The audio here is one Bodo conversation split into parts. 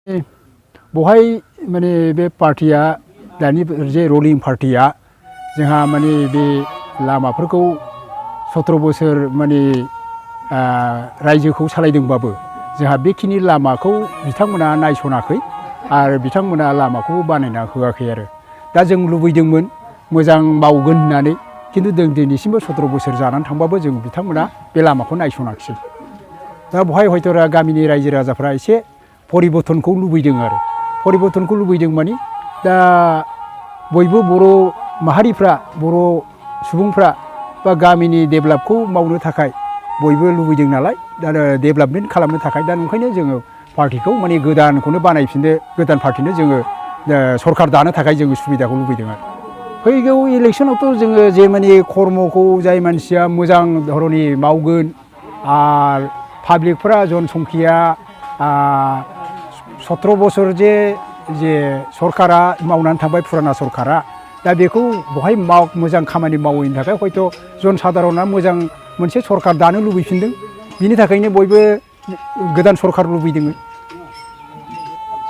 बहाय माने बे पार्टिया दानि जे रुलिं पार्टिया जोंहा माने बे लामाफोरखौ 17 बोसोर माने रायजोखौ सालायदोंबाबो जोंहा बेखिनि लामाखौ बिथांमोना नायसनाखै आरो बिथांमोना लामाखौ बानायना होआखै आरो दा जों लुबैदोंमोन मोजां मावगोन होननानै किन्तु जों दिनैसिमबो 17 बोसोर जानानै थांबाबो जों बिथांमोना बे लामाखौ नायसनाखिसै दा बहाय हयथ' गामिनि रायजो राजाफ्रा एसे परिबर्तनखौ लुबैदों आरो परिबर्तनखौ लुबैदों माने दा बयबो बर' माहारिफ्रा बर' सुबुंफ्रा बा गामिनि डेभेलपखौ मावनो थाखाय बयबो लुबैदों नालाय दा डेभेलपमेन्ट खालामनो थाखाय दा ओंखायनो जोङो पार्टिखौ माने गोदानखौनो बानायफिननो गोदान पार्टिनो जोङो सरकार दानो थाखाय जोङो सुबिदाखौ लुबैदों आरो फैगौ इलेक्सनावथ' जोङो जे माने कर्मखौ जाय मानसिया मोजां धरनि मावगोन आरो पाब्लिकफोरा जनसंख्या 17 बोसोर जे सरकारा मावनानै थांबाय पुराना सरकारा दा बेखौ बहाय मोजां खामानि मावैनि थाखाय हयथ' जन साधारना मोजां मोनसे सरकार दानो लुबैफिनदों बिनि थाखायनो बयबो गोदान सरकार लुबैदों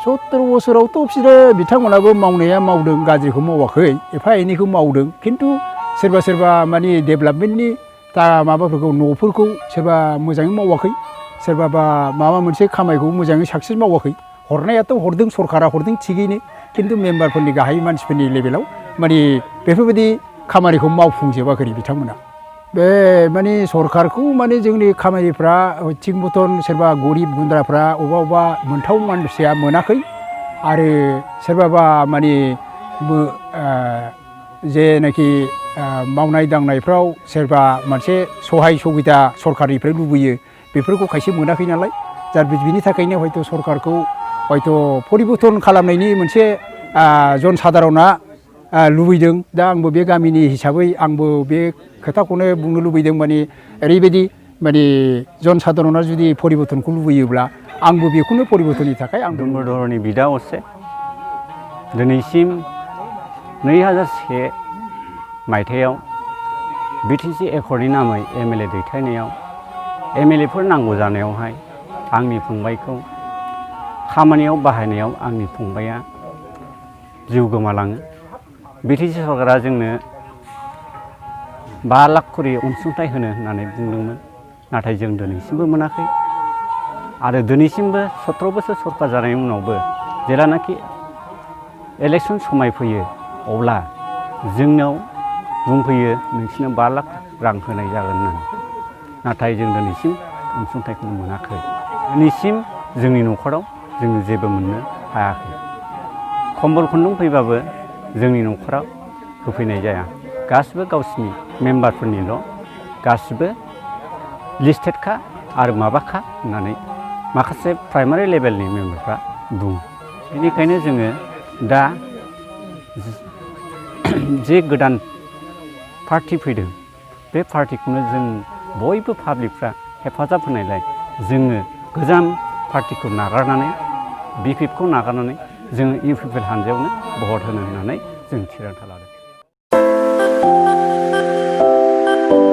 17 बोसोरावथ' बिसोरो बिथांमोनाबो मावनाया मावदों गाज्रिखौ मावाखै एफा एनैखौ मावदों किन्तु सोरबा सोरबा माने डेभेलपमेन्टनि माबाफोरखौ न'फोरखौ सोरबा मोजाङै मावाखै सोरबाबा माबा मोनसे खामानिखौ मोजाङै साक्सेस मावाखै हरनायाथ' हरदों सरकारा हरदों थिगैनो किन्तु मेम्बारफोरनि गाहाय मानसिफोरनि लेभेलाव माने बेफोरबायदि खामानिखौ मावफुंजोबाखै बिथांमोना बे माने सरकारखौ माने जोंनि खामानिफ्रा थिग मथन सोरबा गरिब गुन्द्राफ्रा अबा मोनथाव मानसिया मोनाखै आरो सोरबाबा माने जेनाखि मावनाय दांनायफ्राव सोरबा मोनसे सहाय सुबिदा सरकारनिफ्राय लुबैयो बेफोरखौ खायसे मोनाखै नालाय दा बिनि थाखायनो हयथ' सरकारखौ हयथ' परिबर्तन खालामनायनि मोनसे जन साधारना लुबैदों दा आंबो बे गामिनि हिसाबै आंबो बे खोथाखौनो बुंनो लुबैदों माने ओरैबायदि माने जन साधारना जुदि परिबर्तनखौ लुबैयोब्ला आंबो बेखौनो परिबर्तननि थाखाय आं दुर्मधरनि बिदा असे दिनैसिम 2001 मायथाइयाव बिटिसि एकर्डनि नामै एमएलए दैथायनायाव एमएलएफोर नांगौ जानायावहाय आंनि फंबायखौ खामानियाव बाहायनायाव आंनि फंबाया जिउ गोमालाङो बिटिसि सरकारा जोंनो 5 लाख करि अनसुंथाइ होनो होननानै बुंदोंमोन नाथाय जों दिनैसिमबो मोनाखै आरो दिनैसिमबो 17 बोसोर सरकार जानायनि उनावबो जेलानाखि इलेक्सन समाय फैयो अब्ला जोंनाव बुंफैयो नोंसिनो 5 लाख रां होनाय जागोन होननानै नाथाय जों दिनैसिम अनसुंथाइखौ मोनाखै दिनैसिम जोंनि न'खराव जों जेबो मोननो हायाखै कम्बल खुन्दुं फैबाबो जोंनि न'खराव होफैनाय जाया गासिबो गावसिनि मेम्बारफोरनिल' गासिबो लिस्टेडखा आरो माबाखा होननानै माखासे प्राइमारि लेभेलनि मेम्बारफ्रा बुङो बेनिखायनो जोङो दा जे गोदान पार्टि फैदों बे पार्टिखौनो जों बयबो पाब्लिकफ्रा हेफाजाब होनायलाय जोङो गोजाम पार्टिखौ नागारनानै BPF खौ नागारनानै जोङो इउपिपिएल हानजायावनो भट होनो होननानै जों थिरांथा लादों।